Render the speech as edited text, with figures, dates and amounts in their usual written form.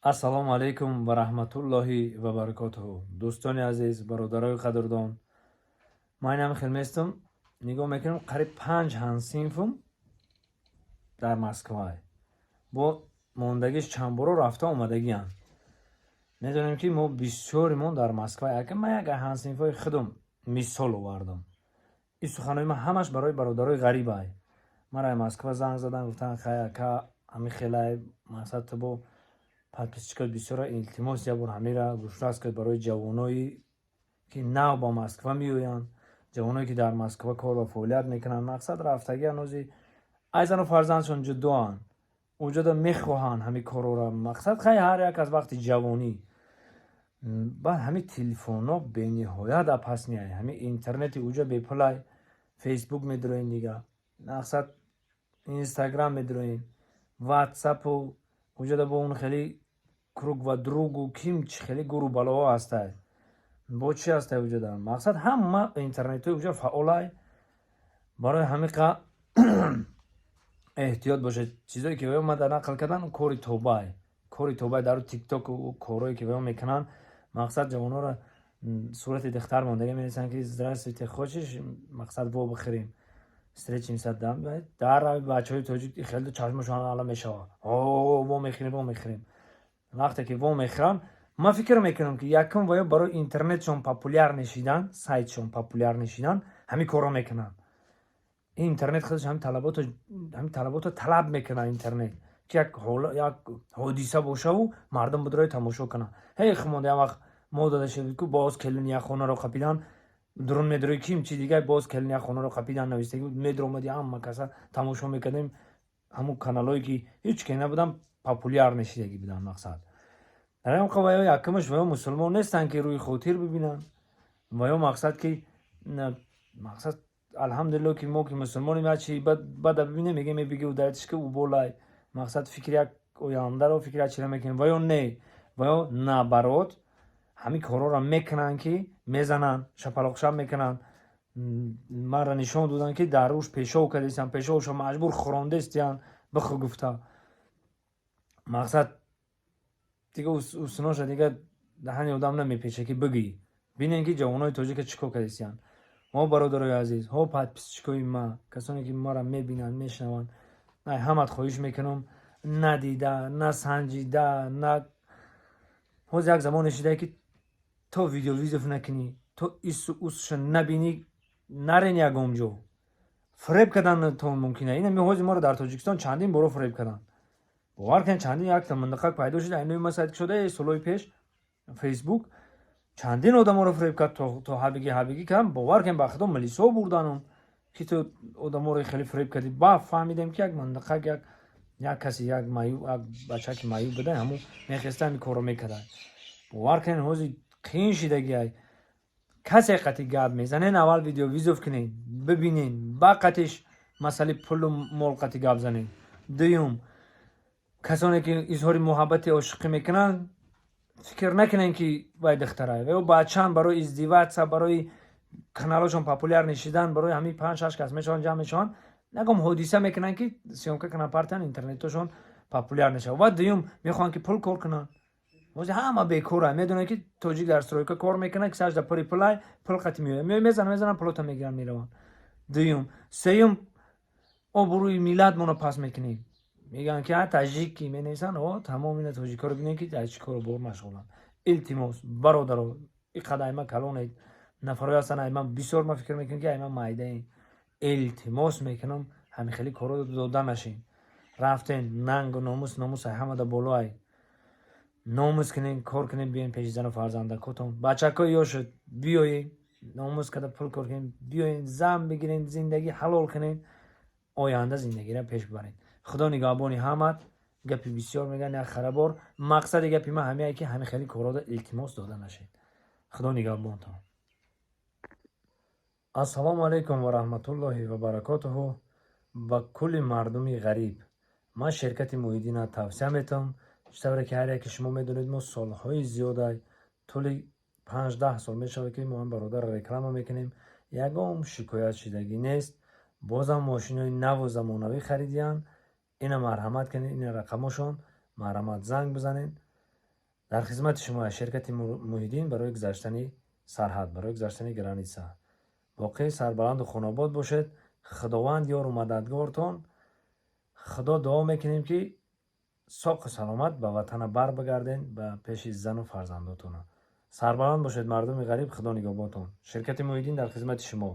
Ассалому алайкум ва раҳматуллоҳи ва баракотуҳу. Дӯстони азиз, бародарои қадрдон, ман инам хел местам, нигоҳ мекунам, қариб панҷ ҳамсинфум дар Москвай, бо мондагиш чанд боро рафта омадагианд. Медонем, ки мо бисёримон дар Москва. Яка ман як ҳамсинфҳои худам мисол овардам. Ин суханои ман ҳамаш барои бародарои ғарибай. Мара Москва занг задан, гуфтанд: «Хай, ака, ҳами хелай, мақсад, ту бо подписчикот бисёра, илтимос, як бор ҳамира гӯшрас кунед барои ҷавоное, ки нав ба Москва меоянд, ҷавоное, ки дар Москва кор ва фаъолият мекунанд, мақсад, рафтагӣ ҳанӯзи ай зану фарзандшон ҷудоанд, уҷода мехоҳанд ҳами корора, мақсад, хай, ҳар як аз вақти ҷавонӣ. Баъд ҳами телефонҳо бениҳоят опасный ай, ҳами интернети уҷа бепулай, Фейсбук медироен, дига, мақсад, Инстаграм медироен, Ватсапу уҷода бо он хеле круг ва другу ким чи хеле гуру балоҳо ҳастай, бо чи ҳастай уҷода, мақсад, ҳама интернетҳои уҷа фаъолай. Барои ҳамиқа эҳтиёт бошед. Чизое, ки ваё мада нақл кардан, кори тобай, кори тобай дар Тиктоку корое, ки ваё мекунанд, мақсад, ҷавонҳоро сурати духтар мондагӣ менависанд, ки «Здравствуйте, хочешь, мақсад, во бихӯрем, встретимся?» Дар бачаҳои тоҷик хеле чашмашон ала мешавад: «Во мехӯрем, во мехӯрем». Вақте ки во мехӯранд, ман фикр мекунам, ки якум ваё барои интернетшон популярный шидан, сайтшон популярный шидан ҳамин корро мекунанд. Интернет худаш ҳамин талабото талаб мекунад, интернет, ки як ҳодиса бошаву мардум будрои тамошо кунанд. Ҳей, хумонда як вақт мо дода шуд, ку боз келини як хонаро қапидан, дурун медрои, ким чи дигар, боз келини як хонаро қапидан навистагӣ буд, медромади, ҳама каса тамошо мекардем. Ҳамун каналҳое, ки ҳеҷ ке набуданд, популярный шидагӣ буданд. Мақсад, дар ин ваё якумаш, ваё мусулмон нестанд, ки рӯи хотир бибинанд. Ваё мақсад, ки мақсад, алҳамдулилло, ки мо ки мусулмонем, як чи бада бибинем, мегем: «Биги, ударитиш ки уболай». Мақсад, фикри як ояндаро, фикри як чира мекунем. Ваё не, ваё наоборот ҳамин корҳоро мекунанд, ки мезананд, шапалоқшаб мекунанд. Маро нишон доданд, ки дар рӯш пешов кардистанд, пешовшо маҷбур хӯрондестиянд, бихӯ гуфта. Мақсад, дига усуноша дига даҳани одам намепеча, ки бигӯӣ. Бинем, ки ҷавонои тоҷика чӣ кор кардистиянд. Ҳо, бародарои азиз, ҳо, подписчикои ма, касоне, ки маро мебинанд, мешунаванд, ҳамат хоҳиш мекунам, надида, насанҷида, на ҳозир як замоне шидае, ки то видеовызов накунӣ, то ису усша набинӣ, нарен ягон ҷо, фиреб карданатон мумкин. Ина ҳозир моро дар Тоҷикистон чандин боро фиреб карданд, бовар кунед. Чандин якта мындақак пайдо шуда, айнои ма сайт шуда, солҳои пеш Фейсбук чандин одаморо фиреб кард, то ҳабиги ҳабиги кардам. Бовар кунед, ба худо, милисо бурданум, ки ту одаморо хеле фиреб кардӣ. Ба фаҳмидем, ки як мындақак, як каси, як маюб, як бачаки маюб буда, ҳамун мехеста, ҳамин корро мекарда. Бовар кунед, ҳозир қиин шидагиай. Касе қати гап мезанен, аввал видеовызов кунед, бибинен, ба қатиш масъалаи пулу мол қати гап занед. Дуюм, касоне, ки изҳори муҳаббати ошиқӣ мекунанд, фикр накунед, ки вай духтарай, ва бачаан барои издеваться, барои каналошон популярный шидан, барои ҳамин панҷ шаш кас мешаванд, ҷамъ мешаванд, ягон ҳодиса мекунанд, ки съёмка кунанд, партиян, интернетошон популяр мешавад. Ва дуюм, мехоҳанд, ки пул кор кунанд. Ҳозир ҳама бекора, медонад, ки тоҷик дар стройка кор мекунад, ки сажда пури пулай, пул қати меояд, меояд, мезанад, мезанад, пулота мегиранд, мераванд. Дуюм, сеюм, обрӯи миллатмонро пас мекунем. Мегӯянд, ки а таҷики менависанд, о тамом, ина тоҷикоро бинем, ки дар чӣ кору бор машғуланд. Илтимос, бародаро, иқадар айма калонед, нафарое ҳастанд, айман бисёр, ман фикр мекунам, ки айман майдаем. Илтимос мекунам, ҳамин хеле корро дода нашин. Рафтен, нангу номус, номус ай ҳамада болоай. Номус кунен, кор кунен, биёен пеши зану фарзандакотон. Бачакҳои ёшуд, биёен, номус карда пул кор кунен, биёен, зан бигирен, зиндагӣ ҳалол кунен, оянда зиндагиро пеш бибаред. Худо нигаҳбони ҳамат. Гапи бисёр мегӯян, як харабор. Мақсади гапи ман ҳамяе, ки ҳамин хеле корҳода, илтимос, дода нашед. Худо нигаҳбонтон. Ассалому алайкум ва раҳматуллоҳи ва баракотуҳу ба кулли мардуми ғариб. Ман ширкати Муҳиддина тавсия метавам. Чӣ тавре ки ҳар яке шумо медонед, мо солҳои зиёда, тӯли 5-10 сол мешавад, ки мо ҳам бародарро реклама мекунем, ягон шикоят шидагӣ нест. Бозам мошинои наву замонавӣ харидиянд. Ина марҳамат кунед, ина рақамошон, марҳамат, занг бизанед. Дар хизмати шумо ширкати Муҳиддин барои гузаштани сарҳад, барои гузаштани граница. Боқӣ сарбаланду хонобод бошед. Худованд ёру мададгортон. Худо дуо мекунем, ки соқу саломат ба ватана бар бигарден, ба пеши зану фарзандотона. Сарбаланд бошед, мардуми ғариб. Худо нигаҳботон. Ширкати Муҳиддин дар хизмати шумо.